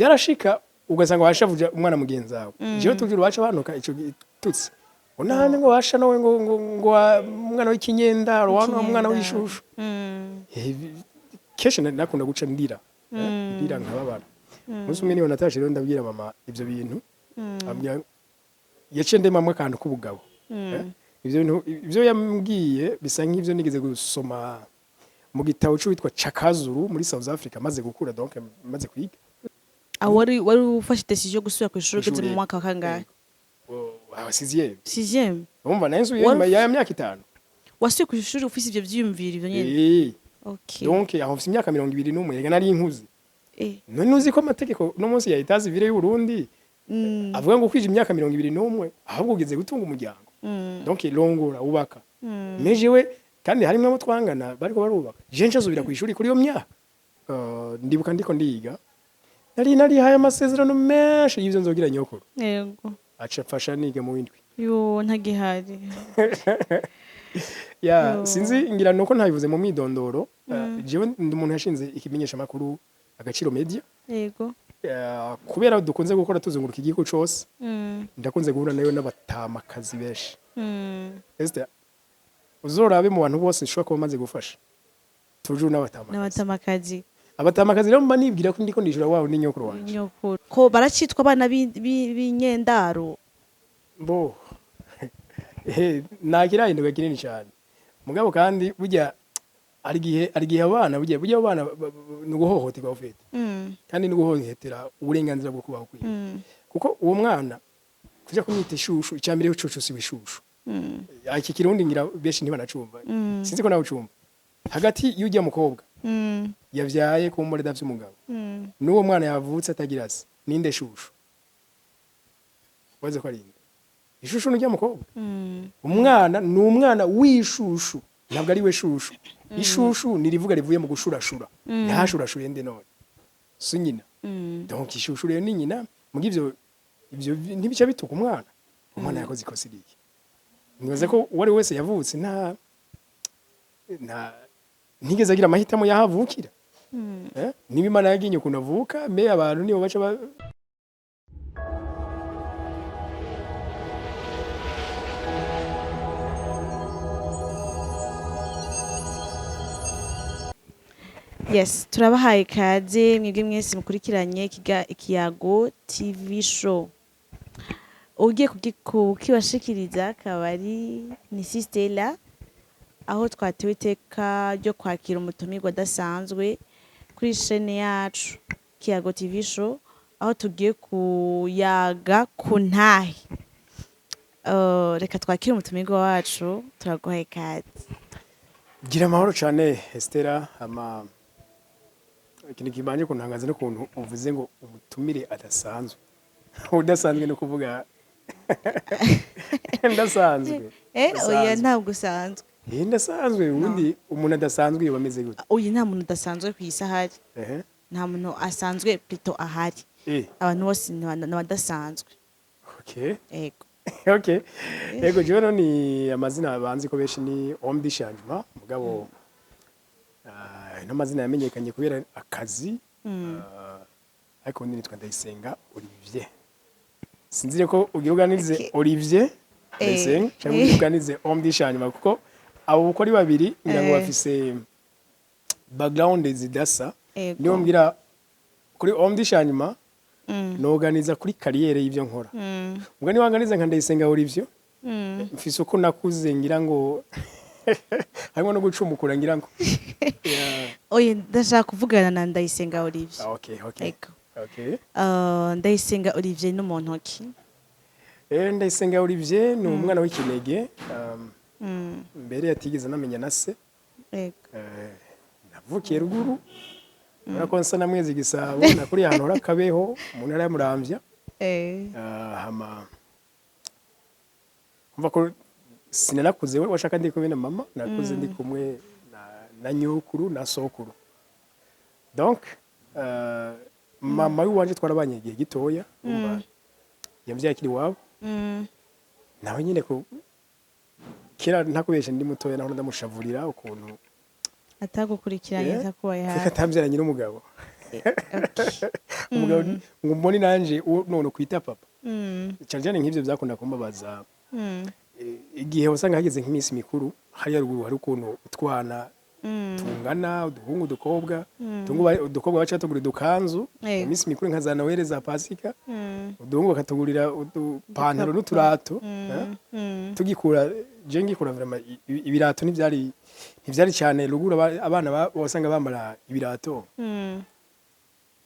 Byarashika ugasanga washavuje umwana mugenzi wawe. Jewe tugira iwacu banuka ico gitutsi, unahane ngo washa nawe ngo umwana w'ikinyendaro, wa umwana w'ishushu. Kenshi nakunda guca ndira, ndira nkababara. Umunsi umwe niho natashe rero, ndabwira mama ivyo bintu, ambwira, yaciye ndemamwe akantu k'ubugabo. Ivyo bintu ivyo yambwiye bisa nk'ivyo nigeze gusoma mu gitabo c'uwitwa Chakazuru muri South Africa, maze gukura, donc maze kwiga. Aho wari ufashe décision yo gusubira kw'ishuri ugeze mu Kw'ishure. mwaka wa kangahe? Aho sixième. Sixième. Urumva nayo nsubiye Wari nyuma ya myaka 5. Wasubiye kw'ishuri ufise ivyo vyiyumviro ivyo nyene? Eh. Okay. Donc aho mfise imyaka 21, rega nari nkuze. None uzi ko amategeko no munsi ya état civil y'u Burundi avuga ngo kwije imyaka 21, ahubwo ugeze gutunga umuryango. Donc rongora, ubaka. Mais jewe kandi harimwo abo twangana bariko barubaka, je nsubira kw'ishuri kuri iyo myaka. Ndibuka ndiko ndiga, nari narihaye amasezerano menshi y'ivyo nzogira nyokuru. Aca mfasha niga mu windwi. Yo, ntagihari. Ya. Yo. Sinzi, ngira nuko ntabivuze mu mwidondoro. Jewe ndi umuntu yashinze ikimenyesha makuru Agaciro Media. Kubera dukunze gukora tuzunguruka igihugu cose, ndakunze guhura nayo n'abatamakazi benshi. Esther, uzorabe mu bantu bose nshobora kuba maze gufasha, toujours n'abatamakazi. N'abatamakazi. Abatamakazi rero mba nibwira ko ndiko ndishura wawe n'inyokuru wanje. Nyokuru ko baracitwa abana b'inyendaro? Bo nta kirahinduka kinini cyane, mugabo kandi burya hari igihe abana burya abana ni uguhohoterwa ufite, kandi ni uguhohotera uburenganzira bwo kubaho kwiwe, kuko uwo mwana kuja kumwita ishushu, icya mbere ucucu si ishushu. Iki kirundi ngira benshi ntibanacumva. Sinzi ko nawe ucumva. Hagati y'ujya mukobwa yavyaye ku mbore idafise umugabo n'uwo mwana yavutse atagira se, ninde shushu? Waze ko ari inde ishushu? N'ujya mukobwa. Umwana ni umwana w'ishushu, ntabwo ari we shushu. Ishushu ni rivuga rivuye mu gushurashura. Ntashurashuye nde none? Si nyina? Donc ishushu rero ni nyina. Muga ivyo ntibica bituka umwana. Umwana yakoze ikosa irihe? Nibaza ko uwo ari we wese yavutse nta ntigeze agira amahitamo y'aho avukira. Niba Imana yaginye ukuntu avuka, me abantu nibo baca Yes, turabahaye ikaze mwebwe mwese mukurikiranye Ikiyago TV Show. Ugiye kukibashikiriza akaba ari ni Sistela, aho twatewe iteka ryo kwakira umutumirwa adasanzwe kuri chaîne yacu Kiyago TV Show, aho tugiye kuyaga ku ntahe. Reka twakire umutumirwa wacu, turaguhaye ikaze. Gira amahoro cyane, Estera. Ama ikintu kibanje kuntangaza n'ukuntu uvuze ngo umutumire adasanzwe. Udasanzwe no kuvuga ndasanzwe. Oya. Ndasanzwe. Ntabwo usanzwe. Ndasanzwe. Ubundi umuntu adasanzwe yoba ameze gute? Oya, nta muntu udasanzwe ku isi ahari. Nta muntu asanzwe plutôt ahari. Abantu bose ni abadasanzwe. Yego. Okay, yego. Jewe no ni amazina banzi ko benshi ni Homme du Changement, mugabo n'amazina yamenyekanye kubera akazi. Ariko ubundi nitwa Ndayisenga Olivier. Sinzi ko ugira uganize Olivier Ndayisenga cyangwa ugira uganize Homme du Changement, kuko abo uko ari babiri ngira ngo bafise background zidasa. Niyo mbwira kuri Homme du Changement, noganiza kuri carrière y'ivyo nkora. Ubwo niwanganiza nka Ndayisenga Olivier, mfise uko nakuze, ngira ngo harimo no gucumukura, ngira ngo. Yeah. Oya, ndashaka kuvugana na Ndayisenga Olivier. Ah, okay. Yego. Okay. Ndayisenga Olivier ni muntu ki? Ndayisenga Olivier ni umwana w'ikinege, mbere yatigeze anamenya na se. Yego. Navukiye ruguru, urabona ko nsa na Mwezi Gisabo. Nakuriye ahantu hari akabeho mu ntara ya Muramvya. Hama umva ko sinanakuze we washaka ndi kumwe na mama, nakuze ndi kumwe na nyokuru na sokuru. Donc mama w'iwanje twarabanye igihe gitoya, umva yamvyaye akiri iwabo. Nawe nyine ko kera ntakubeshe ndi mutoya naho ndamushavurira ukuntu Atagukurikiranye, atakubaye kuko hafi. atabyaranye n'umugabo. Okay. Umugabo ngo mbone nanje uwo none kwita papa. Cyane cyane nk'ivyo byakunda kumbabaza. Igihe wasanga hageze nk'iminsi mikuru hariya ruguru, hari ukuntu utwana tungana, uduhungu, udukobwa, udukobwa baca tugura udukanzu mu minsi mikuru nka za Noël, za Pasika, uduhungu bakatugurira udupantaro n'uturato, eh? Tugikura, je ngikura vraiment ibirato ntivyari cyane ruguru. Abana wasanga bambara ibirato,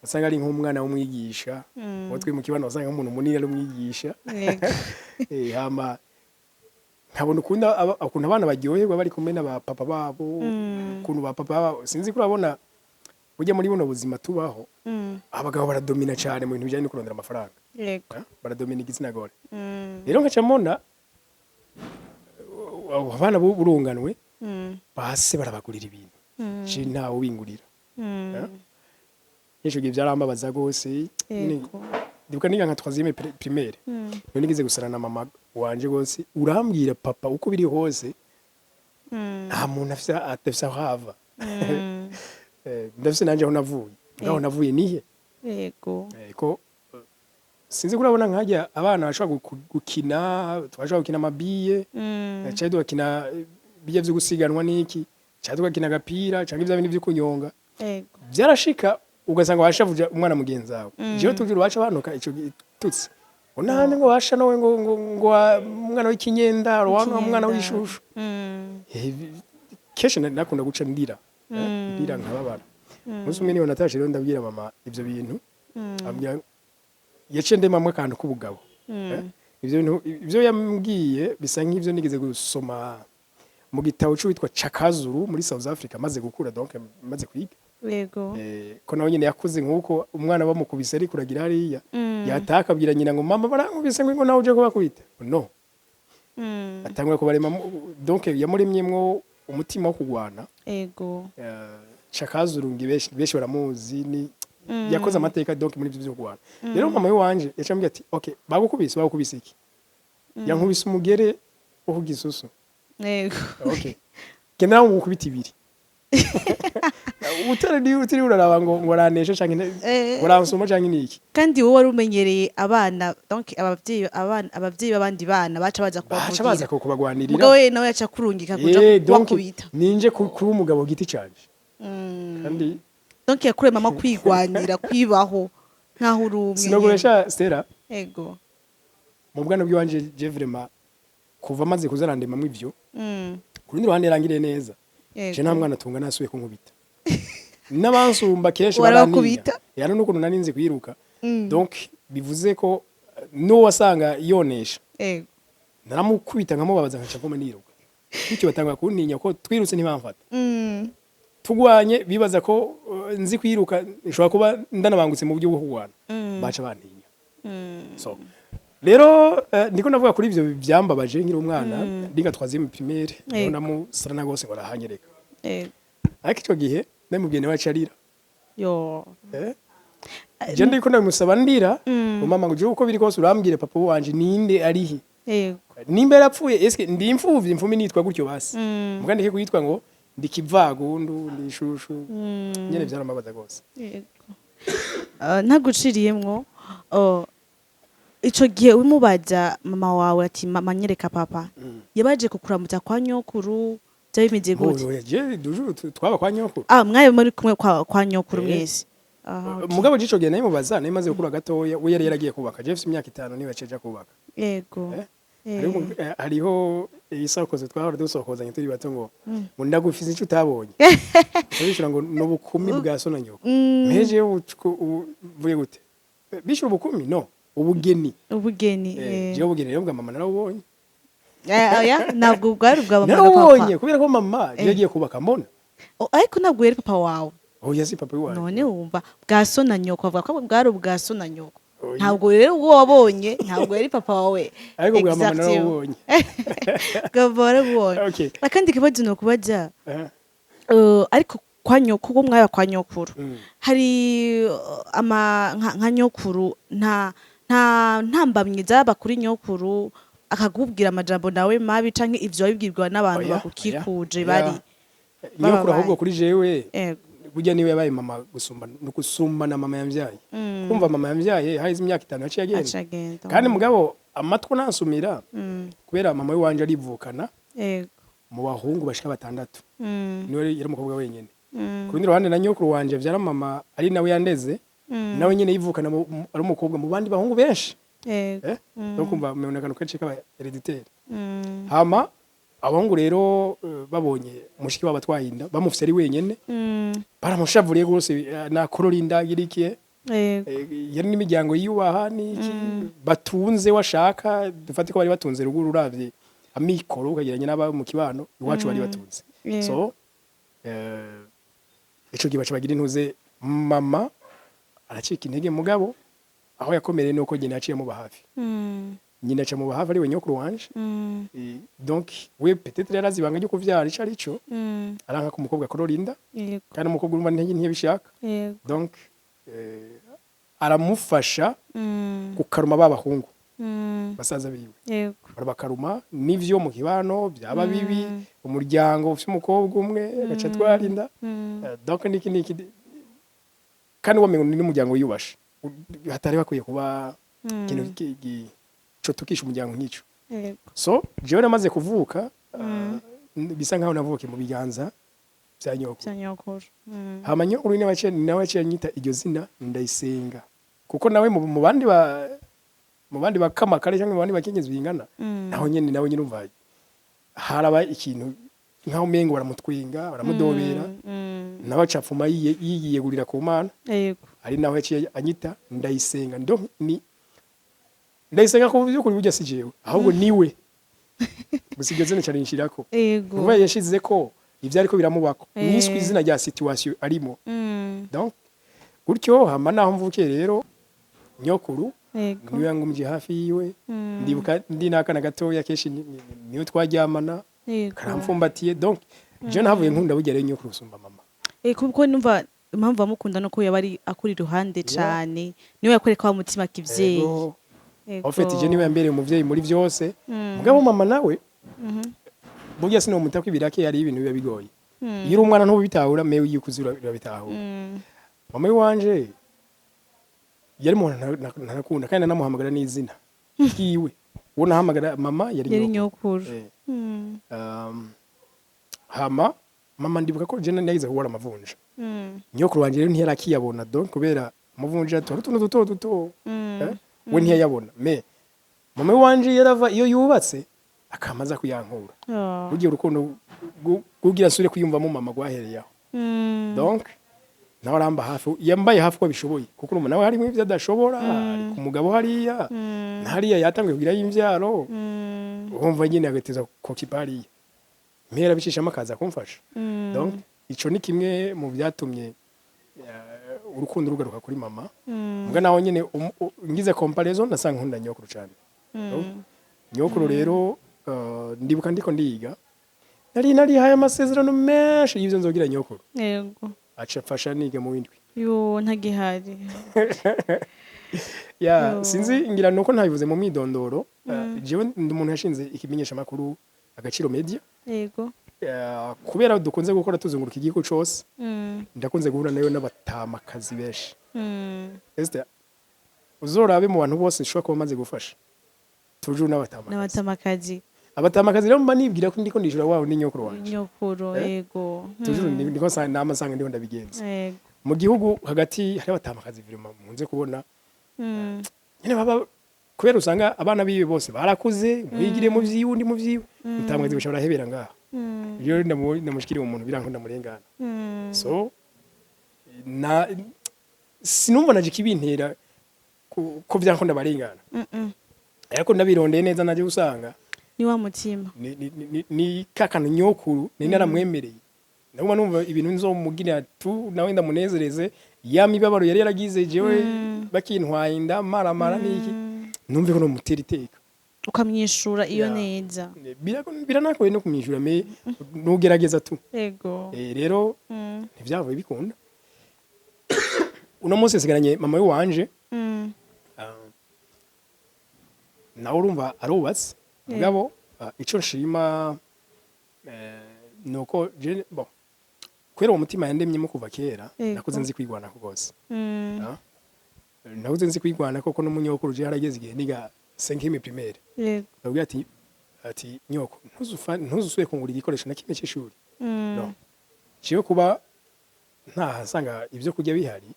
wasanga ari nk'umwana w'umwigisha. Uwo twe mu kibano wasanga nk'umuntu munini ari umwigisha. Hama nkabona ukuntu abana baryoherwa bari kumwe n'aba papa babo, ukuntu ba papa babo, sinzi ko urabona burya muri buno buzima tubaho, abagabo baradomina cyane mu bintu bijyanye no kurondera amafaranga. Eh, baradomina igitsina gore. Rero nkaca mbona abana b'urunganwe base barabagurira ibintu, je ntawe ubingurira. Ico gihe byarambabaza gose nyine. Ndibuka niga nka troisième primaire, none nigeze gusara na mama wanje gose, urambwira papa uko biri hose, nta muntu afise adafise aho ava. Ndafise nanje aho navuye, ngaho navuye nihe? Ko sinzi ko urabona nkajya abana bashobora gukina, twashobora gukina amabiye, cyangwa tugakina bijya vyo gusiganwa n'iki, cyangwa tugakina agapira, cyangwa ibya bindi vyo kunyonga. Byarashika ugasanga washavuje umwana mugenzi wawe. Jewe tugira baca banuka ico gitutsi ngo nande ngo washa nawe ngo umwana w'ikinyendaro, wa umwana w'ishushu. Kenshi nakunda guca ndira, ndira nkababara. Umunsi umwe niho natashe rero ndabwira mama ivyo bintu, ambwira, yaciye ndemamwe akantu k'ubugabo. Ivyo bintu ivyo yambwiye bisa nk'ivyo nigeze gusoma mu gitabo c'uwitwa Chakazuru muri South Africa, maze gukura, donc maze kwiga. Ko nawe nyene yakuze nk'uko umwana bamukubise ari kuragira hariya, yataha akabwira nyina ngo mama barankubise, ngo nawe uje kubakubita no atangura kubarema. Donc yamuremyemwo umutima wo kugwana. Chakazuru ngi benshi benshi baramuzi, ni yakoze amateka donc muri ivyo byo kugwana. Rero mama wanje yaca ambwira ati okay, bagukubise, bagukubise iki? Yankubise umugere wo kugisusu. Okay, genda nawe ngukubita ibiri, utari utari uraraba ngo aranesha canke ngo aransoma canke niki. Kandi wowe wari umenyereye abana, donc abavyeyi, abana, abavyeyi b'abandi bana baca baza baca baza kubavugira. Kubagwanirira. Mugabo we nawe yaca kurungika kuja donc kubakubita. Ninje kuba umugabo giti canje kandi Donc yakuremamo kwigwanira, kwibaho nkaho uri umwe nyene. Sinoguresha Stella, mu bwana bw'iwanje je vraiment kuva maze kuzarandemamwo ivyo, ku rundi ruhande yarangiriye neza. Je nta mwana tunga nasubiye kunkubita, n'abansumba kenshi Warabakubita? barantinya yari n'ukuntu nari nzi kwiruka. Donc bivuze ko n'uwo wasanga yonesha, naramukubita nkamubabaza, nkaca ngoma niruka, bityo batangura kuntinya ko twirutse ntibamfata. Tugwanye bibaza ko nzi kwiruka, nshobora kuba ndanabangutse mu buryo bwo kurwana, baca bantinya. So rero ndiko navuga kuri ivyo byambabaje nkiri umwana, ndiga troisième primaire, niho namusarana gose ngo arahanyereka. Ariko ico gihe ndamubwiye nawe aca arira. Yo. Je ndiko ndabimusaba ndira, ngo mama, ngo jewe uko biri kose urambwire papa wanje ninde, arihe? Nimba yarapfuye, eske ndi imfuvyi mfumi nitwa gutyo basi? Muga ndeke kuyitwa ngo ndi kivagundu, ndi shushu. Nyene vyarambabaza gose. Yego. Ntaguciriyemwo, ico gihe umubaza mama wawe ati mama nyereka papa, yabaje kukuramutsa kwa nyokuru, byari bimeze gute? Oya, je dujuru twaba kwa nyokuru. Ah, mwabe muri kumwe kwa nyokuru mwese? Ah, okay. Mugabo jico gihe nayimubaza nari maze gukura gatoya, we yari yaragiye kubaka, je mfise imyaka 5 niwe yaciye aja kubaka. Hariho ibisokozo twahora dusokozanya turi bato, ngo ndagufise ico utabonye, bishura ngo n'ubukumi bwa so na nyoko. Mpeje mvuge gute? Bishura ubukumi, no ubugeni. Ubugeni. Jewe ubugeni rero bwa mama narawubonye. Oya, ntabwo bwari ubwa mama na papa. Narawubonye kubera ko mama yagiye kubaka mbona. Oh, ariko ntabwo yari papa wawe. Oya, si papa wanje. None wumva bwa so na nyoko, bavuga ko bwari ubwa so na nyoko. Oya. Ntabwo rero ubwo wabonye ntabwo yari papa wawe. Ariko bwa mama Exact. narawubonye. Bwa mama warawubonye. Okay. Akandi kibazo ni ukubaza, ariko kwa nyokuru, mwaba kwa nyokuru, hari ama nka nyokuru nta ntambamyi zaba kuri nyokuru akakubwira amajambo nawe mabi, canke ivyo wabibwirwa n'abantu Oya, bagukikuje oya. bari Nyokuru babaye? Ahubwo kuri jewe, Burya niwe yabaye mama gusumba no gusumba na mama yamvyaye. Kumva mama yamvyaye haheze imyaka 5 yaciye agenda. Aca agenda. Kandi mugabo amatwi nansumira, kubera mama wanje arivukana mu bahungu bashika batandatu, niwe yari umukobwa wenyene. Ku rundi ruhande, na nyokuru wanje avyara mama, ari nawe yandeze, nawe nyene yivukana ari umukobwa mu bandi bahungu benshi. No kumva mubona akantu kenshi kaba héréditaire. Hama abahungu rero babonye mushiki wabo atwaye inda, bamufise ari wenyene, baramushavuriye rwose, nakorora inda girikiye. Yari n'imiryango yiyubaha n'iki, batunze washaka dufate ko bari batunze ruguru, uravye amikoro ukagereranya n'aba mu kibano iwacu, bari batunze. So ico gihe baca bagira intuze, mama aracika intege. Mugabo aho yakomereye nuko nyina yaciye amuba hafi. Nyina aca muba hafi, ari we nyokuru wanje. Donc we peut-être yarazi ibanga ryo kuvyara ico arico. Aranka ko umukobwa akorora inda. Kandi umukobwa urumva ntiyabishaka. Donc aramufasha gukaruma ba bahungu, basaza biwe. Barabakaruma n'ivyo mu kibano byaba bibi, umuryango ufite umukobwa umwe agaca atwara inda. Donc niki niki, kandi wamengo ni n'umuryango wiyubashe, hatari bakwiye kuba ikintu cotukisha umuryango nk'ico. So jewe namaze kuvuka, bisa nkaho navukiye mu biganza bya nyoko. Vya nyokuru. Hama nyokuru nawe yaciye anyita iryo zina Ndayisenga, kuko nawe mu bandi bakamakare cyangwa mu bandi bakenyezi bingana, naho nyene nawe nyine umva haraba ikintu nkaho umengo baramutwenga, baramudobera. Nawe acapfuma yiyegurira ku Mana. Ari naho yaciye anyita Ndayisenga. Ndo ni Ndayisenga ko by'ukuri burya si jewe, ahubwo niwe gusa iryo zina cyane nshirako. Kuva yashize ko ivyo ariko biramubako, niswe izina rya situation arimo. Donc gutyo, hama naho mvukiye rero, nyokuru niwe yangumije hafi yiwe. Ndibuka ndi n'akana gatoya, kenshi niwe twaryamana, karamfumbatiye. Donc je nahavuye nkunda burya rero nyokuru gusumba mama. Kuko numva impamvu bamukunda nuko yaba ari akuri iruhande cane, niwe yakwereka wa mutima kivyeyi. Ego. En fait, je niwe yambereye umuvyeyi muri vyose. Mugabo mama nawe burya sinomuta ko ibirake, yari ibintu biba bigoye iyo uri umwana ntubitahura, mewe iyo ukuze urabitahura. Mama wanje yari umuntu ntarakunda, kandi nanamuhamagara n'izina ryiwe. Uwo nahamagara mama yari yari nyokuru. Nyokuru. Hama mama ndibuka ko je nagize kubona amavunja. Nyokuru wanje rero ntiyarakiyabona, donc kubera amavunja tuba utuntu duto duto, we ntiyayabona. Mais mama wanje yarava iyo yubatse akamaza kuyankura. Burya urukundo kugira asubire kwiyumvamo mama rwahereye aho. Donc nawe aramba hafi, yambaye hafi uko abishoboye, kuko urumva nawe harimo ibyo adashobora, ari ku mugabo hariya na hariya, yatanguye kugirayo imvyaro. Urumva nyine agateza kokipa hariya, mpera bicishamo akaza kumfasha. Donc ico ni kimwe mu byatumye urukundo rugaruka kuri mama. Mbwa naho nyine ngize comparaison, nasanga nkunda nyokuru cyane. Donc, nyokuru rero, ndibuka ndiko ndiga, nari narihaye amasezerano menshi y'ivyo nzogira nyokuru. Aca afasha niga mu windwi. Yo, ntagihari. Ya. Yo. Sinzi, ngira nuko ntabivuze mu mwidondoro. Jewe ndi umuntu yashinze ikimenyesha makuru Agaciro Media. Kubera dukunze gukora tuzunguruka igihugu cose, ndakunze guhura nayo n'abatamakazi benshi. Esther, uzorabe mu bantu bose nshobora kuba maze gufasha, toujours n'abatamakazi. N'abatamakazi. Abatamakazi rero mba nibwira ko ndiko ndishura wabo ni nyokuru wanje. Nyokuru. Eh? Toujours niko nama nsanga ndiho ndabigenza. Mu gihugu hagati hari abatamakazi vraiment munze kubona nyene baba, kubera usanga abana biwe bose barakuze, mwigire mu vyiwe, undi mu vyiwe, mutamakazi guca barahebera ngaha. Iyo ndamushikiriye umuntu biranko ndamurengana. So na sinumva naje kibintera ko vyanko ndabarengana, ariko ndabirondeye neza naje usanga ni wa mutima. Ni kakantu nyokuru ni naramwemereye, ndaguma numva ibintu nzomugira tu nawe ndamunezereze ya mibabaro yari yaragize jewe bakintwaye inda maramara niki, numve ko nomutera iteka. Ukamwishura iyo Ya. neza. Biranagoye no kumwishyura, mais nugerageza tu. Rero ntivyavuye bikunda. Uno munsi nsigaranye mama wanje. Ah, nawe urumva arubatse. Mugabo ico nshima nuko je, bon, Kubera uwo mutima yandemyemo kuva kera, nakuze nzi kwigwanako rwose. Ah. Nakuze nzi kwigwana koko. N'umunyokuru je harageze igihe niga 5e primaire, ndabwira ati: "Nyoko, ntuzusubire kungura igikoresho na kimwe cy'ishuri." No jewe kuba ntaha nsanga ibyo kurya bihari,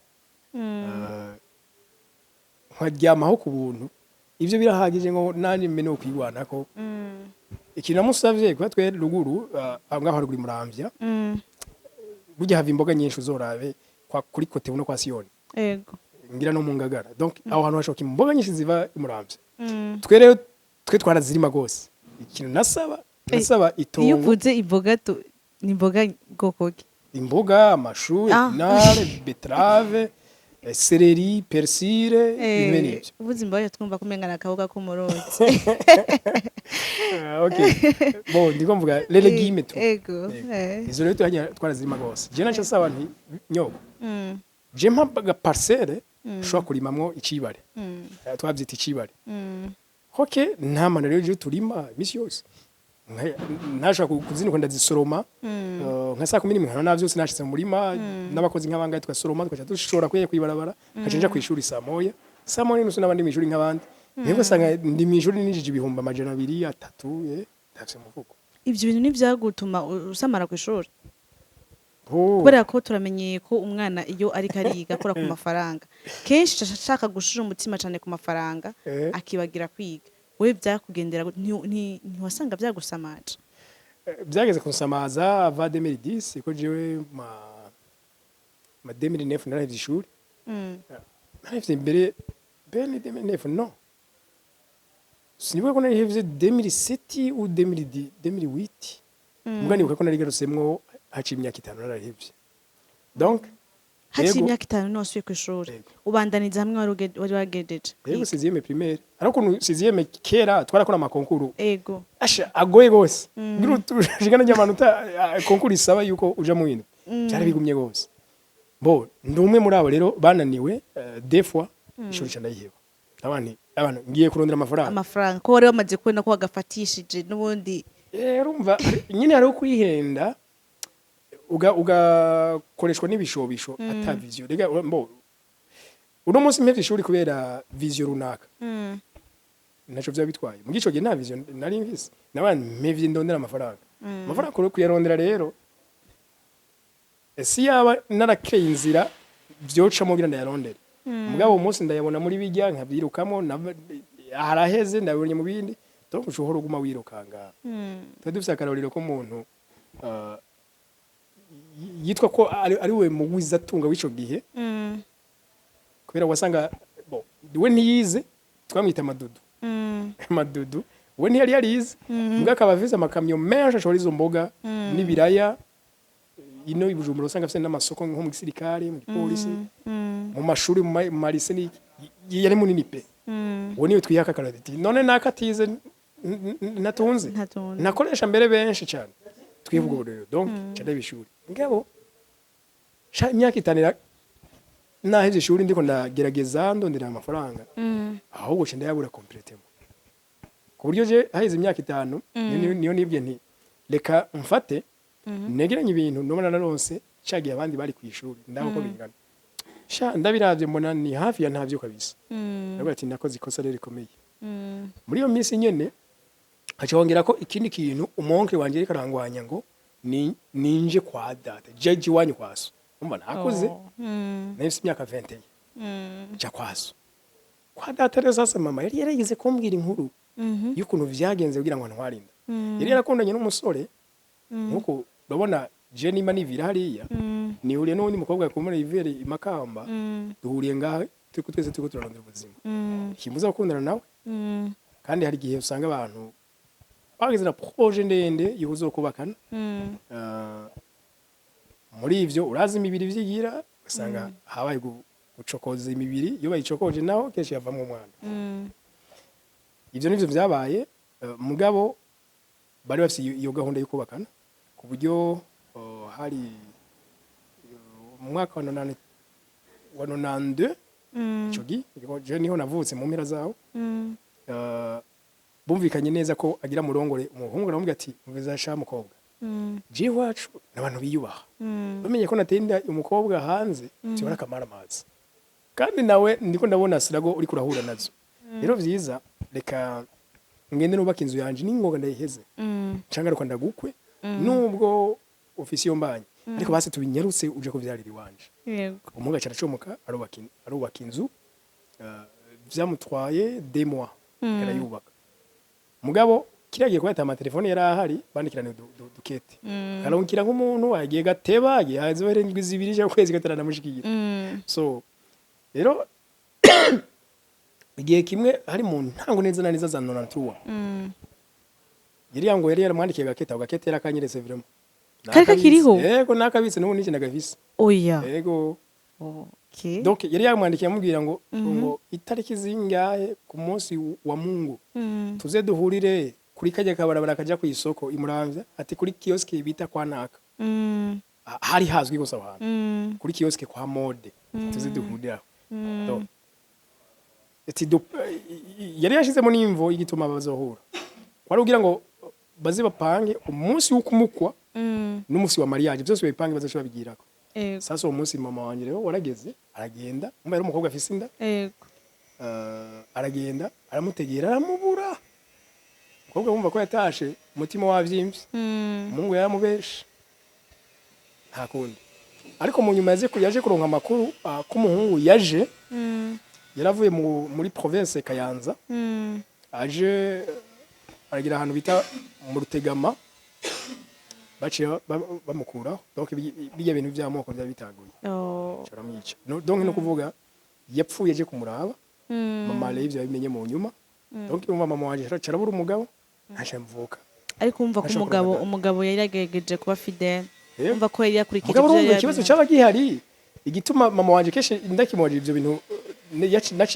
nkaryamaho ku buntu, ibyo birahagije ngo nanjye mbe no kwigwanako. Ikintu namusavye, kuba twe ruguru, aho ngaho haruguru i Muramvya, burya hava imboga nyinshi. Uzorabe kwa kuri côté buno kwa Siyoni, ngira no mu Ngagara. Donc aho hantu hashoka imboga nyinshi ziva i Muramvya. Twe rero twe twarazirima gose. Ikintu nasaba, nasaba Iyo itongo. uvuze imboga ni imboga bwoko ki? Imboga, amashu, épinards, betterave, céleri, persil, ibintu bene ivyo. Uvuze imboga twumva ko umenga ni akaboga ko mu ruzi. Ah, ok, bon, ndiko mvuga les légumes tu. Yego. Izo rero twarazirima gose. Je naco saba nti: "Nyoko, je mpa aga parcelle ushobora kurimamwo icibare." Twavyita icibare. Ok, nta mana rero je turima imisi yose. Ntashobora kuzinuka ndazisoroma, nka saa 11 nkaba navyose nashitse mu murima n'abakozi nk'abangahe, tugasoroma, tugaca dushora kuye kwibarabara, nkaca nja kw'ishuri saa 1, saa 1:30 n'abandi mw'ishuri nk'abandi. Nibwo usanga ndi mw'ishuri ninjije 200,000, 3, ndafise umufuko. Ivyo bintu ntivyagutuma usamara kw'ishuri? Oh. Kubera ko turamenyeye ko umwana iyo ariko ariga akora ku mafaranga, kenshi ashaka gushira umutima cyane ku mafaranga, akibagira kwiga. Wewe byakugendera gute? Ntiwasanga byagusamaje? Byageze kunsamaza ava 2010, ko jewe ma 2009 narahevye ishuri. Narahevye mbere mbere ni 2009, no sinibuka ko narihevye 2007 ou 2010, 2008. Muga nibuka ko narigarutsemwo haciye imyaka 5 narahevye. Donc Haciye yego. imyaka 5 ntiwasubiye ku ishuri? Yego. Ubandaniza hamwe wari wagejeje Yego. kwiga? Sixième primaire. Ariko ukuntu sixième kera twarakora ama concours asha agoye gose, ngira ushikana ry'amanota, concours isaba yuko uja mu bindi byari bigumye gose. Bo ndi umwe muri abo rero bananiwe, des fois ishuri ca ndayiheba. Abantu ngiye kurondera amafaranga. Amafaranga, ko wari wamaze kubona ko wagafatishije n'ubundi. Urumva nyine hariho kwihenda, ugakoreshwa n'ibishobisho ata vision. Rega mbo uno munsi mpevye ishuri kubera vision runaka, ntaco vyaba bitwaye. Mu gico gihe nta vision nari mfise, nabandi mpevye ndondera amafaranga. Amafaranga kure kuyarondera rero, ese yaba narakeye inzira vyocamo kugira ndayarondere? Mugabo uwo munsi ndayabona muri bijya nkavyirukamo, haraheze ndabonye mu bindi. Donc ushobora uguma wirukanga. Twari dufise akarorero k'umuntu, yitwa ko ari we mugwizatunga w'ico gihe, kubera wasanga bo we ntiyize, twamwita Madudu. Madudu we ntiyari yarize, mbwa akaba afise amakamyo menshi ashora izo mboga n'ibiraya ino i Bujumbura. Usanga afise n'amasoko nko mu gisirikare, mu gipolisi, mu mashuri, mu ma lycées n'iki. Yari munini pe. Uwo niwe twihaka akarorero ati: "None naka atize ntatunze?" Ntatunze. Nakoresha mbere benshi cyane twivuga ubu rero. Donc ca ndaba ishuri, ngabo sha imyaka 5 nahevye ishuri, ndiko ndagerageza ndondera amafaranga, ahubwo ca ndayabura complètement, ku buryo je haheze imyaka 5 niyo nibwiye nti: "Reka mfate negeranye ibintu nobona naronse cagiye abandi bari ku ishuri, ndabo ko bingana." Sha ndabiravye mbona ni hafi ya ntavyo kabisa. Ndavuga ati: "Nakoze ikosa rero rikomeye." Muri iyo minsi nyene haca hongera ko ikindi kintu, umu oncle wanje ariko arangwanya ngo ninje kwa data, jeje iwanyu kwa so. Umva nakuze, nari mfise imyaka 21, nja kwa so, kwa data. Rero sasa mama yari yarigeze kumbwira inkuru y'ukuntu vyagenze kugira ngo ntware inda. Yari yarakundanye n'umusore nkuko urabona je nimba nivira hariya, nihuriye n'uwundi mukobwa kumara ivere i Makamba, duhuriye ngaha turiko twese turiko turarondera ubuzima, kimbuza gukundana nawe. Kandi hari igihe usanga abantu bagize na projet ndende y'uzokubakana. Muri ivyo urazi imibiri vyigira, ugasanga habaye gucokoza imibiri. Iyo bayicokoje naho kenshi havamwo umwana. Ivyo nivyo vyabaye. Mugabo bari bafise iyo gahunda yo kubakana, ku buryo hari mu mwaka wa 92, ico gihe je niho navutse mu mpera zawo. Bumvikanye neza ko agira murongore. Umuhungu aramubwira ati: "Umveza sha mukobwa." Jewe iwacu n'abantu biyubaha, bamenye ko nateye inda umukobwa hanze, tibara akamara amazi. Kandi nawe ndiko ndabona sirago uri kurahura nazo. Rero vyiza, reka ngende nubaka inzu yanje n'ingoga ndayiheze, cangaruka ndagukwe, nubwo ofisi yo mbanye, ariko basi tubinyarutse uje kuvyarira iwanje." Umuhungu aca aracomoka, arubaka inzu. Vyamutwaye 2 mois arayubaka. Mugabo kiriya gihe, kubera ata amatelefone yari ahari, bandikirana dukete, karungikira nk'umuntu agiye gateba, agiye hazohera indwi 2 cyangwa ukwezi kataranamushikira. So rero igihe kimwe, hari mu ntango neza na neza za 93, yari yango yari yaramwandikiye gakete. Ako gakete yarakanyeretse vraiment. Kari kakiriho? Yego, nakabitse n'ubu n'iki ndagafise. Oya. Yego. Okay. Donc yari yamwandikiye amubwira ngo itariki zingahe ku munsi wa Mungu, tuze duhurire kuri kajya kabarabara kaja ku isoko imuramvya, ati kuri kiosque bita kwa naka. Hari hazwi gusa aho hantu, kuri kiosque kwa mode, tuze duhurire aho. Donc, ati yari yashizemo n'imvo y'igituma bazohura, kwari kugira ngo baze bapange umunsi wo kumukwa n'umunsi wa mariage, byose babipange, bazoshobora babigirako. Sasa uwo munsi mama wanje rero warageze, aragenda, umva, yari umukobwa afise inda. Aragenda, aramutegera, aramubura. Umukobwa wumva ko yatashe umutima wavyimbye. Umuhungu yaramubeshe, nta kundi. Ariko mu nyuma yaje kuronka amakuru, ko umuhungu yaje, yaravuye muri province Kayanza, aje aragira ahantu bita mu Rutegama, baciye bamukuraho. Donc bijya bintu by'amoko byari bitanguye. Baramwica. No, donc no kuvuga yapfuye aje kumuraba. Mama rero ivyo yabimenye mu nyuma. Donc urumva mama wanje carabura umugabo, ntaje mvuka. Ariko wumva ko Ntashobora umugabo kuronka. umugabo yari yagerageje kuba fidèle. Wumva ko yari yakurikije Mugabo ivyo urumva yari ikibazo yabihaye. cyaba gihari, igituma mama wanje kenshi ndakimubajije ivyo bintu,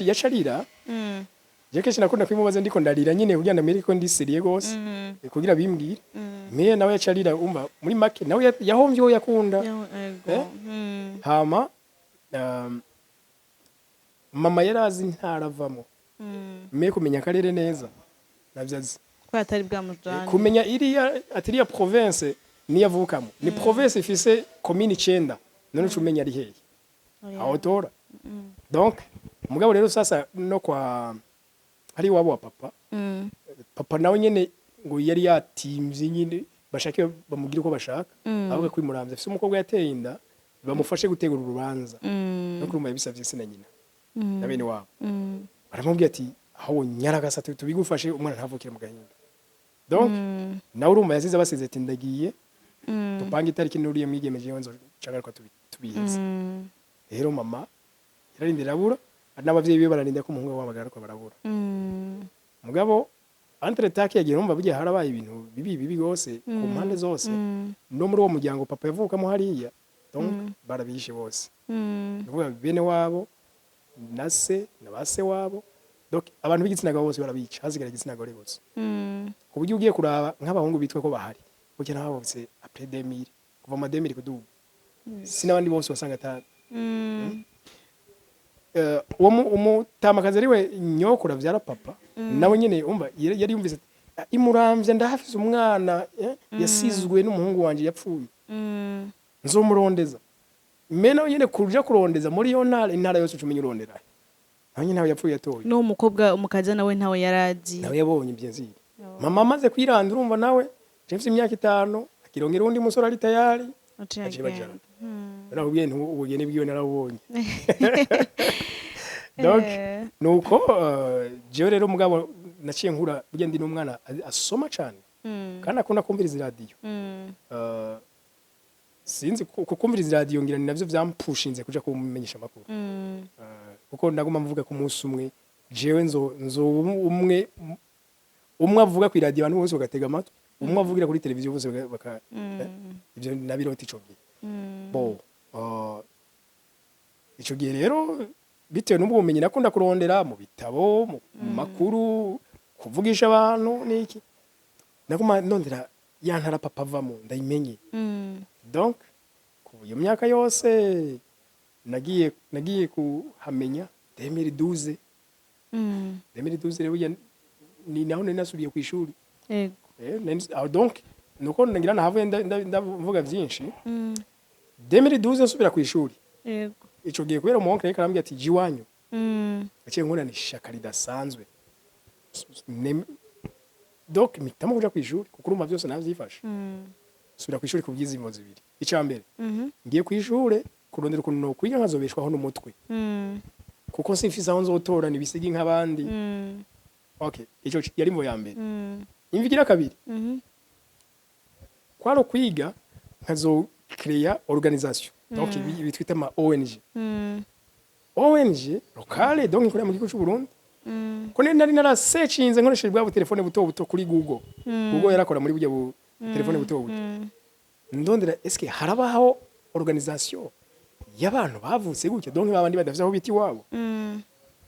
yaca arira. Je kenshi nakunda kwimubaza ndiko ndarira nyine, kugira ndamwereke ko ndi sérieux gose, kugira bimbwire. Mais nawe yaca arira. Umva, muri make nawe yahomvye uwo yakunda. Yego. Eh? Hama mama yari azi ntaravamo. Mais kumenya akarere neza navyo azi. Ko atari bwamujane. Kumenya iriya, ati iriya province niyo avukamo, ni province ifise komine 9, none uca umenya ari hehe aho tora. Donc mugabo rero sasa no kwa hari iwabo wa papa, papa nawe nyene ngo yari yatimvye nyine, bashake bamugire uko bashaka. Avuga ko imuramvye afise umukobwa yateye inda, bamufashe gutegura urubanza. No kurumva yabisavye se na nyina na bene wabo. Baramubwira ati: "Aho nyaragasa, tubigufashe, umwana ntavukire mu gahinda." Donc nawe urumva yasize basize ati: "Ndagiye, dupange itariki n'uriya mwigeme, jewe nzocagaruka tubiheze." Rero mama yararindira arabura, n'abavyeyi biwe bararinda ko umuhungu wabo agaruka, barabura. Mugabo entre temps yagiye, urumva burya harabaye ibintu bibi bibi gose ku mpande zose. No muri uwo muryango papa yavukamo hariya, donc barabishe bose. Ni ukuvuga bene wabo na se na ba se wabo, donc abantu b'igitsina gabo bose barabica, hasigara igitsina gore gusa. Ku buryo ugiye kuraba nk'abahungu bitwa ko bahari, burya nabavutse après 2000, kuva mu 2000 kuduga, si n'abandi bose wasanga ata uwo umutamakazi ariwe nyokuru avyara papa, nawe nyene umva yari yumvise ati: "Ah, imuramvya ndahafise umwana, yasizwe n'umuhungu wanje yapfuye, nzomurondeza." Mais nawe nyene kuja kurondeza muri iyo ntara, intara yose ucumenya urondera, nawe nyene nawe yapfuye atoye. N'uwo mukobwa umukaza nawe ntawe yarazi. Nawe yabonye byenziri mama amaze kwiranda. Urumva nawe je mfise imyaka 5, akirongera uwundi musore ari tayari, Aciye aciye bajana. agenda. Nakubwiye nti ubugeni bwiwe narabubonye. Donc nuko jewe rero mugabo naciye nkura burya ndi n'umwana asoma cane, kandi akunda kumviriza iradiyo. Sinzi kumviriza iradiyo, ngira ni navyo vyampushinze kuja kumenyesha amakuru. Kuko ndaguma mvuga ko umunsi umwe jewe nzo umwe umwe avuga ku iradiyo abantu bose bagatega amatwi, umwe avugira kuri televiziyo bose ivyo nabirota ico gihe. Bo ico gihe rero, bitewe n'ubwo bumenyi nakunda kurondera mu bitabo, mu makuru, kuvugisha abantu n'iki, naguma ndondera ya ntara papa avamo ndayimenye. Donc kuva iyo myaka yose nagiye kuhamenya 2012. 2012 rero burya ni naho nari nasubiye ku ishuri. Donc Nuko ngira nahavuye ndavuga vyinshi. 2012 nsubira ku ishuri. Ico gihe kubera umu oncle yariko arambwira ati: "Jya iwanyu." Naciye nkurana ishaka ridasanzwe. Donc mpitamo kuja kw'ishuri kuko urumva vyose navyifashe. Subira kw'ishuri ku bw'izimo zibiri. Ica mbere, ngiye kw'ishure kurondera ukuntu nokwiga nkazobeshwaho n'umutwe, kuko simfise aho nzotorana ibisigi nk'abandi. Okay, ico yari imvo ya mbere. Imvo igira kabiri, kwari ukwiga nkazocréa organisation, donc ibi twita ama ONG, ONG locale, donc ikorera mu gihugu c'u Burundi, ko nari narasecinze nkoresheje bwa butelefone buto buto kuri Google. Google yarakora muri burya bu telefone buto buto. Ndondera: eske harabaho organisation y'abantu bavutse gutya, donc babandi badafise aho bita iwabo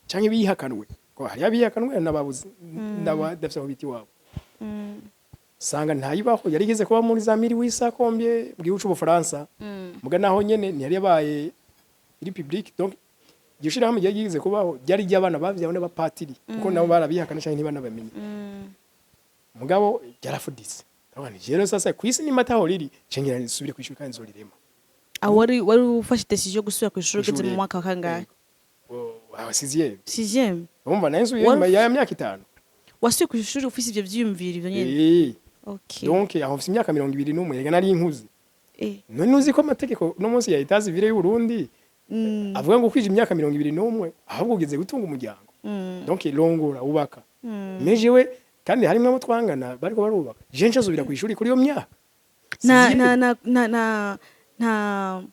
canke bihakanwe, ko hari abihakanwe n'ababuze n'abadafise aho bita iwabo? Sanga ntayibaho. Yari igeze kuba muri za miri wisakombye mu gihugu c'Ubufaransa, muga naho nyene ntiyari yabaye iri public. Donc iryo shirahamwe ryari ryigeze kubaho ryari ry'abana bavyawe n'abapatiri, kuko nabo barabihakana canke ntibanabamenye. Mugabo ryarafuditse. Ndavuga nti: "Rero sasa kw'isi nimba ataho riri, cengira nisubire kw'ishuri kandi nzorirema." Aho wari ufashe décision yo gusubira ku ishuri ugeze mu Kw'ishure. mwaka wa kangahe? Aho sixième. Sixième. Urumva nayo nsubiye Wari nyuma ya myaka 5. Wasubiye ku ishuri ufise ivyo vyiyumviro ivyo nyene? Eh. Okay. Donc aho mfise imyaka 21, rega nari nkuze. None uzi ko amategeko no munsi ya état civil y'u Burundi avuga ngo kwije imyaka 21, ahubwo ugeze gutunga umuryango, donc rongora, ubaka. Mais jewe kandi harimwo abo twangana bariko barubaka, je nsubira ku ishuri kuri iyo myaka? Na Sixième. na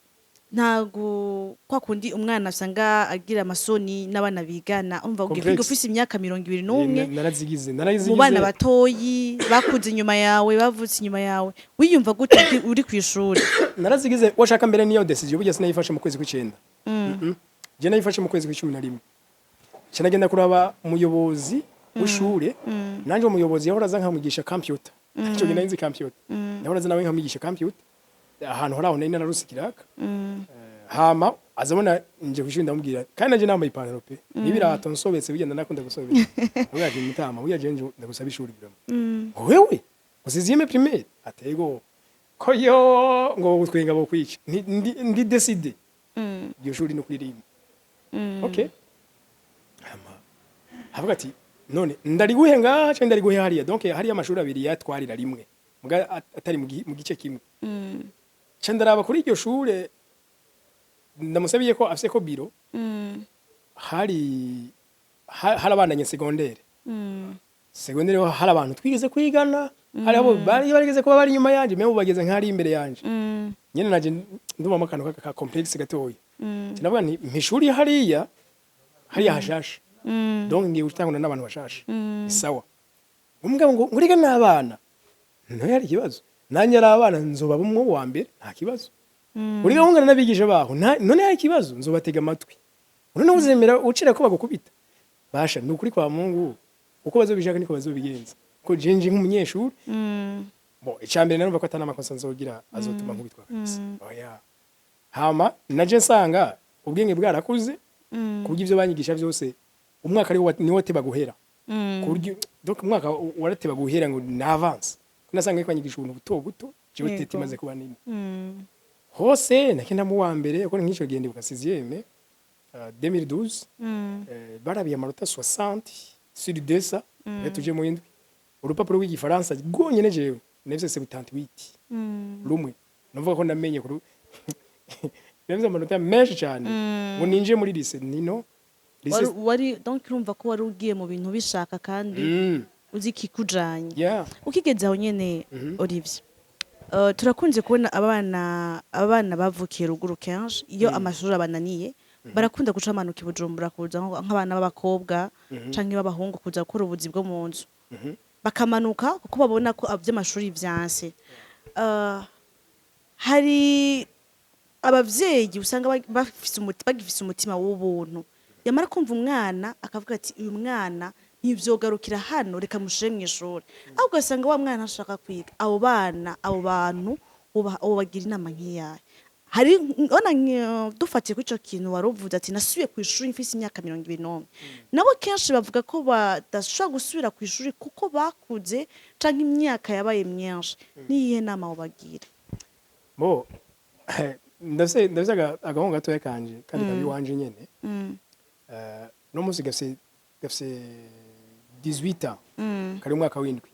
ntago kwa kundi umwana usanga agira amasoni n'abana bigana, umva ugiye kwiga Complexe. ufise imyaka 21. Narazigize, narazigize. Mu bana batoyi bakuze inyuma yawe, bavutse inyuma yawe, wiyumva gute uri ku ishuri? Narazigize. Washaka mbere niyo décision burya sinayifashe mu kwezi kw'icenda. Je nayifashe mu kwezi kw'11. Nca nagenda kuraba umuyobozi w'ishure. Nanje umuyobozi yahora aza nkamwigisha computer. Ico gihe nari nzi computer, yahora aza nawe nkamwigisha computer ahantu hari aho nari nararuse ikiraka. Hama azabona nje kw'ishuri, ndamubwira, kandi nanje nambaye ipantaro pe n'ibirato nsobetse, bigenda nakunda gusobeka. Ndamubwira ati: "Mutama, burya je nje ndagusaba ishuri vraiment." "Wewe sixième primaire?" Atego ko yo ngo twenga bo kwica. Ndi décidé, iryo shuri no kuririmba. Okay, hama havuga ati: "None ndariguhe ngaha cyangwa ndariguhe hariya?" Donc hariya amashuri abiri yatwarira rimwe muga atari mu gice kimwe. Ca ndaraba kuri iryo shure ndamusabiye ko afise ko biro hari harabandanye secondaire. Secondaire ho hari abantu twigeze kwigana, hari abo bari barigeze kuba bari inyuma yanje, mais ubu bageze nk'ari imbere yanje. Nyene naje ndumvamo akantu ka complexe gatoya. Sinavuga nti mpishuri hariya, hariya hashasha, donc ngiye gutangura n'abantu bashasha. Sawa, umugabo ngo nguriga n'abana ntoya hari ikibazo, nanjye ari abana nzoba umwe wa mbere, nta kibazo. Uriga wungana n'abigisha baho, none hari ikibazo, nzobatega amatwi. None uzemera ucira ko bagukubita? Basha ni ukuri kwa Mungu, uko bazobishaka niko bazobigenza, ko jenje nk'umunyeshuri, bon, icambere narumva ko atana amakosa nzogira azotuma nkubitwa kabisa, oya. Hama naje nsanga ubwenge bwarakuze ku buryo ivyo banyigisha byose umwaka ari niwo wateba guhera, ku buryo donc umwaka warateba guhera ngo ni avance. Nasanga ariko banyigisha ubuntu buto buto, jewe tête imaze kuba nini. Hose nakenda mu wa mbere, kuko nk'ico gihe ndibuka sixième, 2012, barabiye amanota 60 sur 200. Rero tuje mu indwi, urupapuro rw'igifaransa rwonyene jewe nafise 78 rumwe. Nuvuga ko namenye kuru nafise amanota menshi cyane ngo ninje muri lycée nino lycée. Wari donc urumva ko wari ugiye mu bintu bishaka kandi uzi ikikujanye. Ukigeze aho nyene, Olivier, turakunze kubona abana bavukiye ruguru kenshi iyo amashuri abananiye barakunda guca amanuka i Bujumbura, kuza nk'abana b'abakobwa canke b'abahungu kuza gukora ubuzi bwo mu nzu. Bakamanuka kuko babona ko vy'amashuri vyanse. Hari abavyeyi usanga bagifise umutima w'ubuntu, yamara kumva umwana akavuga ati: "Uyu mwana ntivyogarukira hano, reka mushire mw'ishuri." Ahubwo ugasanga wa mwana ntashaka kwiga. Abo bana, abo bantu, wobagira inama nk'iyahe? Hari ona dufatiye kuri ico kintu wari uvuze ati nasubiye ku ishuri mfise imyaka 21, nabo kenshi bavuga ko badashobora gusubira ku ishuri kuko bakuze canke imyaka yabaye myinshi. Niyihe nama wobagira? Bo ndafise agahungu gatoya kanje kandi kabi iwanje nyene. No munsi gafise 18 ans, kari mu mwaka w'indwi.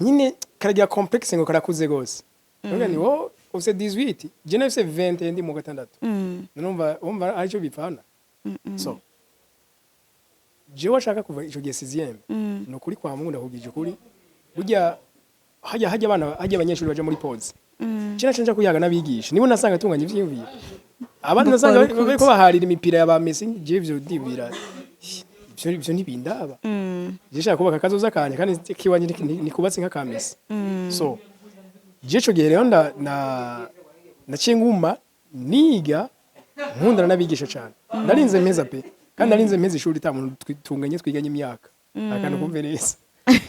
Nyine karagira complexe ngo karakuze gose. Ndavuga ni wowe ufise 18, je nafise 20, ndi mu gatandatu. Numva wumva aricyo bipfana. So jewe ashaka kuva ico gihe sixième, ni ukuri kwa Mungu, ndakubwije ukuri, burya hajya abana, hajya abanyeshuri baja muri pause, je naca nja kuyaga n'abigisha, nibo nasanga tunganya ivyiyumviro. Abandi Ngo nasanga kwari ukuze. bariko baharira imipira ya ba Messi, je ivyo ndibwira ivyo ntibindaba. Je shaka kubaka akazoza kanje kandi kiwanje nikubatse nka ka Messi. So je ico gihe rero nda na naciye nguma niga, nkundana n'abigisha cane. Narinze mpeza pe, kandi narinze mpeza ishuri ata muntu tunganye twiganye imyaka. Akantu kumve neza,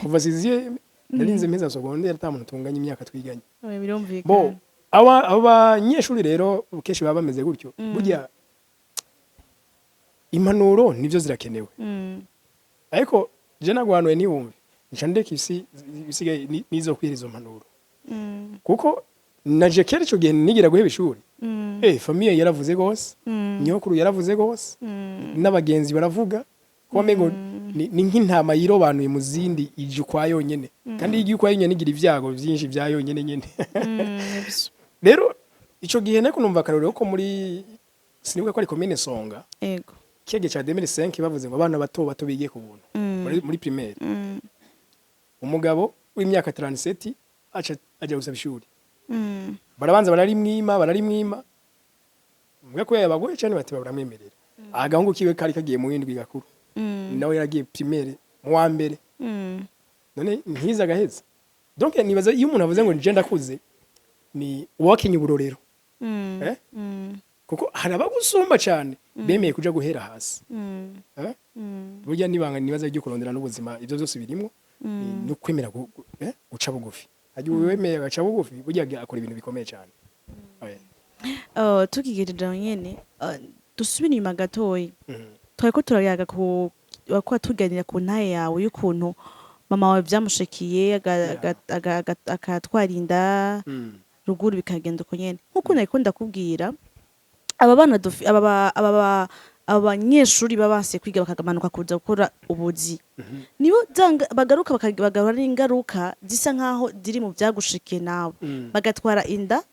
kuva sixième narinze mpeza secondaire ata muntu tunganye imyaka twiganye. Birumvikana. Bo aba banyeshuri rero kenshi baba bameze gutyo. Burya impanuro nivyo zirakenewe, ariko je nagwanuye ntiwumve, nca ndeka isi isigaye nizo kwira izo mpanuro, kuko naje kera ico gihe nigira guheba ishuri, famille yaravuze gose, nyokuru yaravuze gose, n'abagenzi baravuga ko wamengo ni nk'intama yirobanuye mu zindi, ije ukwa yonyene. Kandi iyo igiye ukwa yonyene igira ivyago vyinshi vya yonyene nyene. Rero ico gihe nako numva akarorero ko muri, sinibuka ko ari komine Songa, kiga ca 2005, bavuze ngo abana bato bato bige ku buntu muri primaire. Umugabo w'imyaka 37 aca ajya gusaba ishuri. Barabanza bararimwima, bararimwima, mbwa ko yabagoye cyane, bati baramwemerera. Agahungu kiwe kari kagiye mu windwi gakuru, nawe yaragiye primaire mu wa mbere. None ntiza agaheza. Donc nibaza iyo umuntu avuze ngo nje ndakuze, ni uwakinye uburorero, eh? Kuko hari abagusumba cyane bemeye kuja guhera hasi, eh? Burya nibanga nibaza ryo kurondera n'ubuzima, ibyo byose birimo no kwemera guca bugufi. Hajya uwemeye agaca bugufi, burya akora ibintu bikomeye cyane. Oya. Tukigejeje aho nyene, dusubire inyuma gatoyi. Twariko turayaga ku wakuba tuganira ku ntahe yawe y'ukuntu mama wawe vyamushikiye akatwara inda ruguru, bikagenda uko nyene nkuko nariko ndakubwira. Aba bana aba banyeshuri baba banse kwiga bakagamanuka kuza gukora ubuzi, nibo bagaruka bagahura n'ingaruka zisa nkaho ziri mu vyagushikiye nawe, bagatwara inda,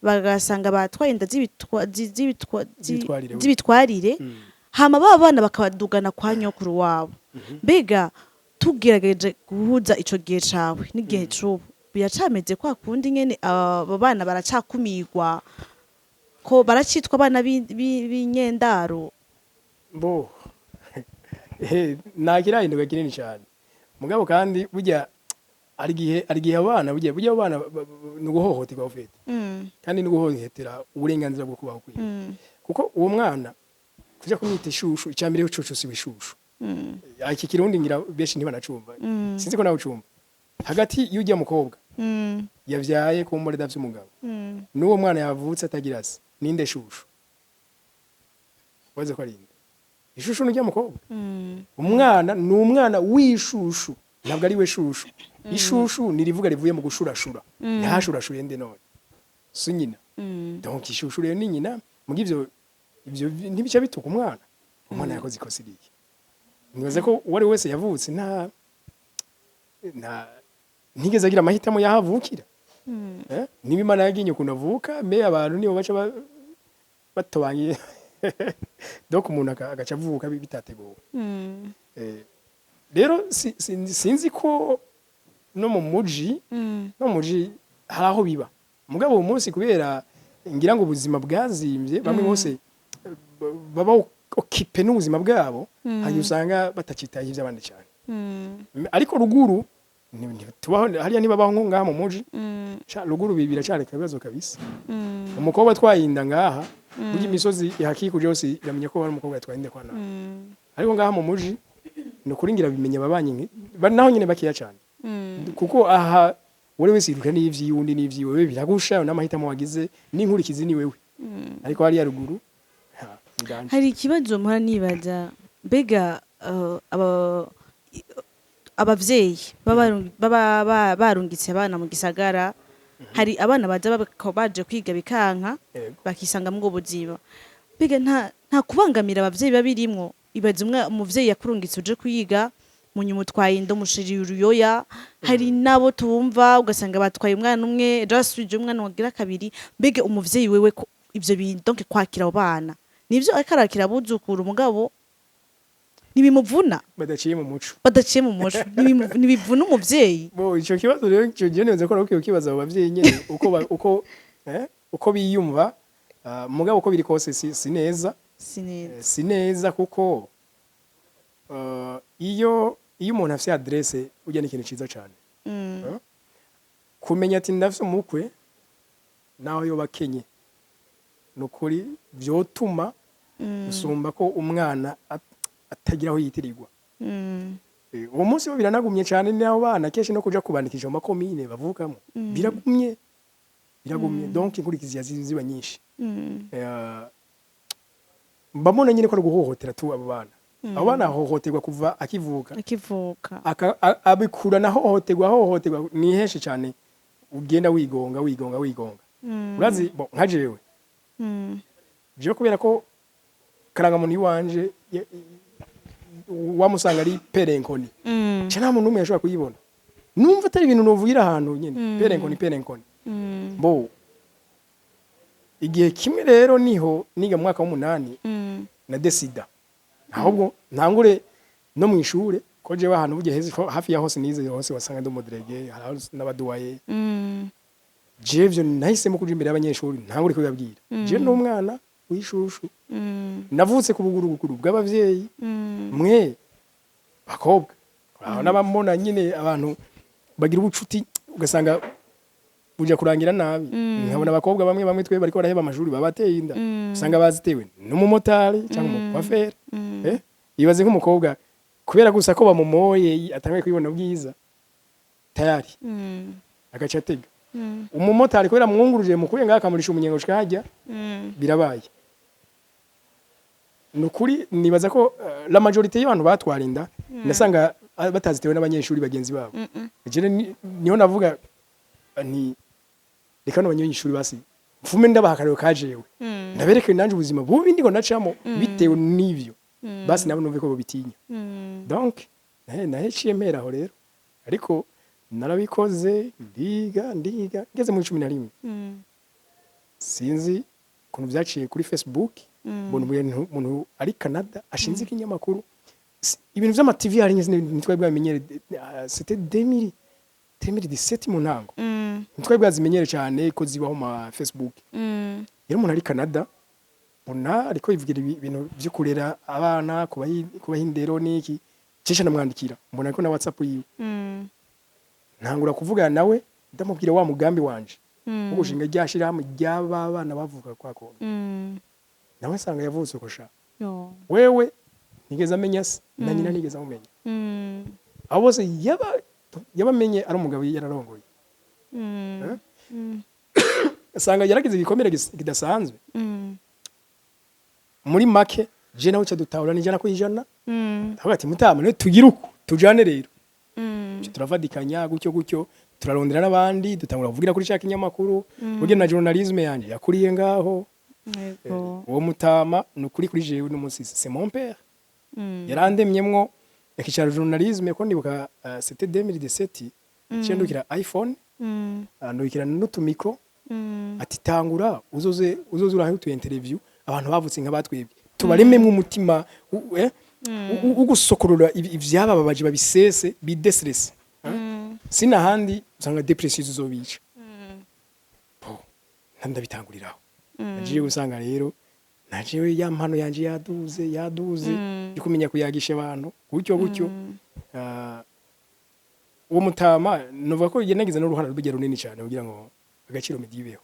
bagasanga batwaye inda z'ibitwarire. Z'ibitwarire. Hama ba bana bakabadugana kwa nyokuru wabo. Mbega tugerageje guhuza ico gihe cawe n'igihe c'ubu, biracameze kwa kundi nyene? Aba bana baracakumirwa, ko baracitwa abana b'inyendaro? Bo nta kirahinduka kinini cyane. Mugabo kandi burya hari igihe abana, burya abana ni uguhohoterwa ufite, kandi ni uguhohotera uburenganzira bwo kubaho kwiwe, kuko uwo mwana kuja kumwita ishushu, icya mbere cucu si ishushu. Iki kirundi ngira benshi ntibanacumva. Sinzi ko nawe ucumva. Hagati y'ujya mukobwa yavyaye ku mbore idafise umugabo n'uwo mwana yavutse atagira se, ninde shushu? Waze ko ari inde ishushu? N'ujya mukobwa. Umwana ni umwana w'ishushu, ntabwo ari we shushu. Ishushu ni rivuga rivuye mu gushurashura. Ntashurashuye nde none? Si nyina? Donc ishushu rero ni nyina. Muga ivyo ntibica bituka umwana. Umwana yakoze ikosa iriya, nibaze ko uwo ari we wese yavutse nta ntigeze agira amahitamo y'aho avukira. Eh? Niba Imana yaginye ukuntu avuka, me abantu nibo baca batobangiye, donc umuntu agaca avuka bitateguwe. Rero sinzi ko no mu muji, no mu muji hari aho biba. Mugabo uwo munsi, kubera ngira ngo ubuzima bwazimvye, bamwe bose baba occupés n'ubuzima bwabo, hanyuma usanga batacitaye ivy'abandi cyane. Ariko ruguru tubaho hariya, ntibabaho nko ngaha mu muji. Ruguru biracareka ibibazo kabisa. Umukobwa atwaye inda ngaha, burya imisozi ihakikuje yose iramenya ko hari umukobwa yatwaye inda kwa nawe. Ariko ngaha mu muji ni ukuri ngira bimenya ababanyi naho nyine bakeya cyane, kuko aha Wowe wese yiruka n'ivyiwe, undi n'ivyiwe. Wewe biragusha n'amahitamo wagize n'inkurikizi ni wewe, ariko hariya ruguru ha, ni danger. Hari ikibazo mpora nibaza: mbega abavyeyi baba barungitse abana mu gisagara, hari abana baza baje kwiga bikanka, bakisanga mu buzima, mbega nta kubangamira abavyeyi babirimwo? Ibaze umwe, umuvyeyi yakurungitse uje kwiga, mu nyuma utwaye inda, umushiriye uruyoya. Hari nabo tumva ugasanga batwaye umwana umwe, ejo basubije umwana wagira kabiri. Mbega umuvyeyi wewe ko ivyo bintu, donc kwakira abo bana nivyo ariko arakira abuzukuru, mugabo ntibimuvuna? Badaciye mu muco. Badaciye mu muco, ntibivuna umuvyeyi? Bo, ico kibazo rero, ico gihe nibaza ko ari ukibaza abo bavyeyi nyene uko biyumva. Mugabo uko biri kose si neza. Si neza. Si neza kuko iyo umuntu afise adresse urya ni ikintu ciza cane. Kumenya ati ndafise umukwe naho yoba akenye, ni ukuri vyotuma gusumba ko umwana atagira aho yitirirwa. Uwo munsi bo biranagumye cyane n'abo bana kenshi no kuja kubandikisha mu makomine bavukamo biragumye, biragumye. Donc inkurikizi ziba nyinshi. Mbamona nyine ko ari guhohotera tu abo bana. Abo bana ahohoterwa kuva akivuka. Akivuka. Abikura nahohoterwa, ahohoterwa ni henshi cyane, ugenda wigonga, wigonga, wigonga. Urazi bo nka jewe, jewe kubera ko karangamuntu iwanje wamusanga ari père inconnu, ca nta muntu n'umwe yashobora kuyibona. Numva atari ibintu novugira ahantu nyene, père inconnu, père inconnu. Bo igihe kimwe rero niho niga mu mwaka w'umunani, na décida ahubwo ntangure no mu ishure, ko jewe ahantu burya heze hafi ya hose nize hose wasanga ndi umu délégué, hari n'aba doyen. Jewe ivyo nahisemo kuja imbere y'abanyeshuri, ntangure kubibabwira: jewe n'umwana w'ishushu, navutse ku buguruguru bw'abavyeyi. Mwe bakobwa aho n'abamona nyine abantu bagira ubucuti, ugasanga buja kurangira nabi. Nkabona abakobwa bamwe bamwe twe bariko baraheba amashuri, babateye inda, usanga bazitewe n'umumotari cyangwa umukwaferi. Ibaze nk'umukobwa kubera gusa ko bamumoye atangiye kwibona bwiza, tayari agaca atega umumotari kubera mwunguruje mukuye ngaha akamurisha umunyengo ushika hajya. Birabaye ni ukuri. Nibaza ko la majorité y'abantu batwara inda nasanga batazitewe n'abanyeshuri bagenzi babo. Jewe niho navuga nti reka no banyeshuri basi mfume ndabaha akarero kajewe, ndabereke nanje ubuzima bubi ndiko ndacamo bitewe n'ivyo, basi nabo numve ko bobitinya. Donc nahe ciye mpera aho rero, ariko narabikoze, ndiga, ndiga ngeze muri 11. Sinzi ukuntu byaciye kuri Facebook, mbona umuntu ari Canada ashinze ikinyamakuru. Ibintu vy'ama TV hari ntitwari bwamenyere, c'était 2000 2017 mu ntango, ntitwari bwazimenyere cyane ko zibaho ma Facebook. Rero umuntu ari Canada mbona ariko yivugira ibintu vyo kurera abana, kubaha indero n'iki, cisha ndamwandikira, mbona ko na WhatsApp yiwe, ntangura kuvugana nawe, ndamubwira wa mugambi wanje wo gushinga rya shirahamwe ry'aba bana bavuka kwa kongo. Nawe nsanga yavutse uko sha. Yo. Wewe ntigeze amenya se na nyina, ntigeze amumenya. Abo bose yabamenye ari umugabo yararongoye. Eh? Asanga yaragize igikomere kidasanzwe. Muri make je nawe ca dutahura n'100%. Ndavuga ati mutama niwe tugire uko tujane rero. Turavadikanya gutyo gutyo, turarondera n'abandi, dutangura kuvugira kuri ca kinyamakuru. Burya na journalisme yanje yakuriye ngaho. Uwo mutama ni ukuri kuri jewe n'umunsi c'est mon père. Yarandemyemwo ikicara journalisme, ko ndibuka c'était 2017 ciye ndukira iPhone, andukira n'utumikro, ati tangura uzoze urahe utu interview abantu bavutse nka batwebwe, tubarememwe umutima ugusokorora ivyabababaje, babisese, bidéstresse. Sinahandi usanga dépression zizobica. Bo ndabitanguriraho, nagiye gusanga rero najewe ya mpano yanje yaduze, yaduze yo kumenya kuyagisha abantu gutyo gutyo. Uwo mutama novuga ko yanagize n'uruhara rw'urugero runini cyane kugira ngo Agaciro Media ibeho,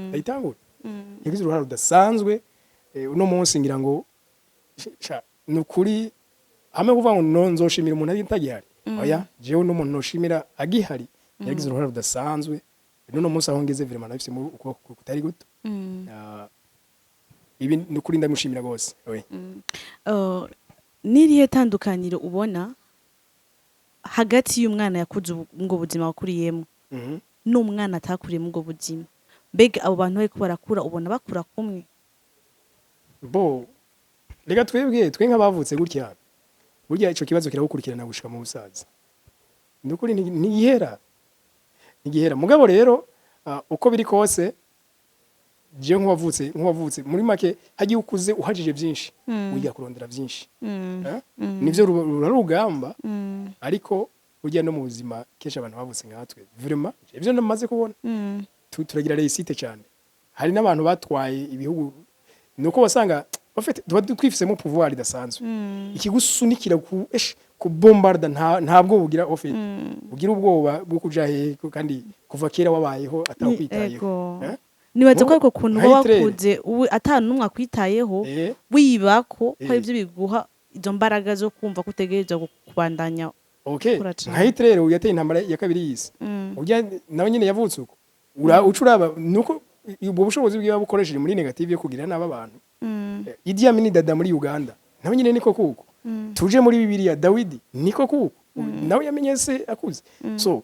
ndayitangura. Yagize uruhara rudasanzwe. Uno munsi ngira ngo ni ukuri hamwe kuvuga ngo no nzoshimira umuntu atagihari, oya, jewe n'umuntu noshimira agihari. Yaragize uruhara rudasanzwe. N'uno munsi aho ngeze, vraiment nabifisemo ukuboko kutari guto. Ibi ni ukuri, ndamushimira rwose, oui. N'irihe tandukaniro ubona hagati y'umwana yakuze ubwo buzima wakuriyemo n'umwana atakuriye muri ubwo buzima? Mbega abo bantu bariko barakura, ubona bakura kumwe? Bo reka twebwe, twe nk'abavutse gutya, burya ico kibazo kiragukurikirana gushika mu busaza. Ni ukuri, ntigihera, ntigihera. Mugabo rero, uko biri kose, jewe nk'uwavutse muri make, hagiye ukuze uhajije byinshi, wiga kurondera byinshi. Eh? Nivyo, ruba rugamba, ariko burya no mu buzima kenshi abantu bavutse nkatwe, vraiment ivyo namaze kubona, turagira réussite cyane. Hari n'abantu batwaye ibihugu, nuko wasanga bafite, tuba twifisemo pouvoir idasanzwe ikigusunikira ku kubombarda. Ntabwo bugira en fait ugira ubwoba bwo kuja hehe, kandi kuva kera wabayeho atakwitayeho. Ego. Eh? Nibaza ko ariko kuntu Nka uba Hitler. wakuze ubu ata n'umwe akwitayeho, wibako ko arivyo biguha izo mbaraga zo kumva ko utegerezwa kubandanya gukura cane. Nka Hitler yateye intambara ya kabiri y'isi, urya nawe nyine yavutse uko. Uca uraba nuko ubwo bushobozi bwiwe bukoresheje muri négative yo kugira nabi abantu. Idi Amin Dada muri Uganda nawe nyine niko kuko. Tuje muri Bibiliya, Dawidi niko kuko, nawe yamenye se akuze. So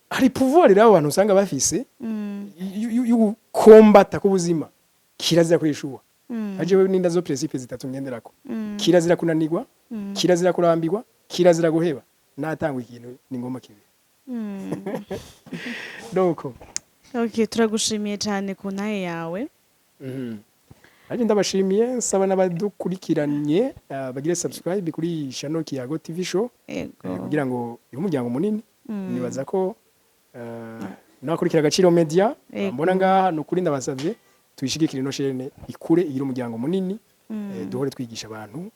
hari pouvoir rero abantu usanga bafise yo gukombata ku buzima. Kirazira kwishura aje ninda zo principe zitatu ngenderako: kirazira kunanirwa, kirazira kurambirwa, kirazira guheba. Natangwa ikintu ni ngoma kibe. Donc Okay, turagushimiye cyane ku ntahe yawe. Nanjye ndabashimiye, nsaba n'abadukurikiranye bagire subscribe kuri channel Kiyago TV Show, kugira ngo ibe umuryango munini. Nibaza ko n'abakurikira Agaciro Media mbona ngaha, ni ukuri ndabasabye tuyishigikire ino chaîne, ikure igire umuryango munini, duhore twigisha abantu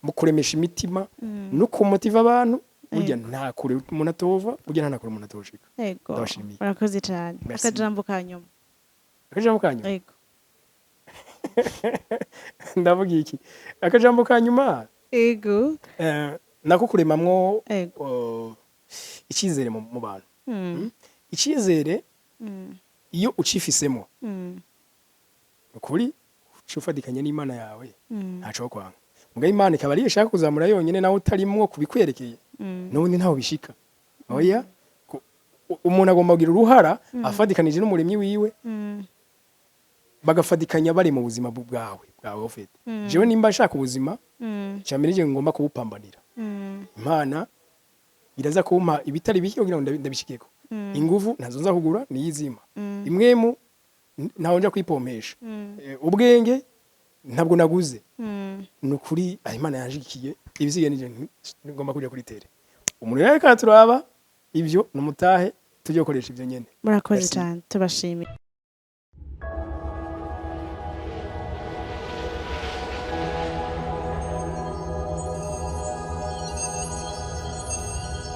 mu kuremesha imitima no kumotiva abantu. Burya nta kure umuntu atova, burya nta na kure umuntu atoshika. Ndabashimiye. Urakoze cyane. Merci. Akajambo ka nyuma. Akajambo ka nyuma? Ego. Ndavuga iki? Akajambo ka nyuma? Ego. Nako kuremamwo icyizere mu bantu. Icyizere, iyo ucifisemo, ukuri uca ufatikanya n'Imana yawe, ntaco kwanga. Mugabo Imana ikaba ariyo ishaka kuzamura yonyine, nawe utarimwo kubikwerekeye, n'ubundi ntaho bishika. Oya, umuntu agomba kugira uruhara afatikanije n'umuremyi wiwe, bagafatikanya bari mu buzima bwawe ufite. Jewe nimba nshaka ubuzima, cyambere nije ngomba kubupambanira. Imana iraza kumpa ibitari bike kugira ngo ndabishikeko. Inguvu ntazo nza kugura, niyizima. Imwemu ntaho nja kwipompesha. Ubwenge ntabwo naguze. Ni ukuri, aho Imana yanshigikiye, ibisigaye nije ngomba kuja kuri terrain. Umuntu rero ariko araturaba, ivyo numutahe tujye gukoresha ivyo nyene. Murakoze Merci. cyane, tubashimiye.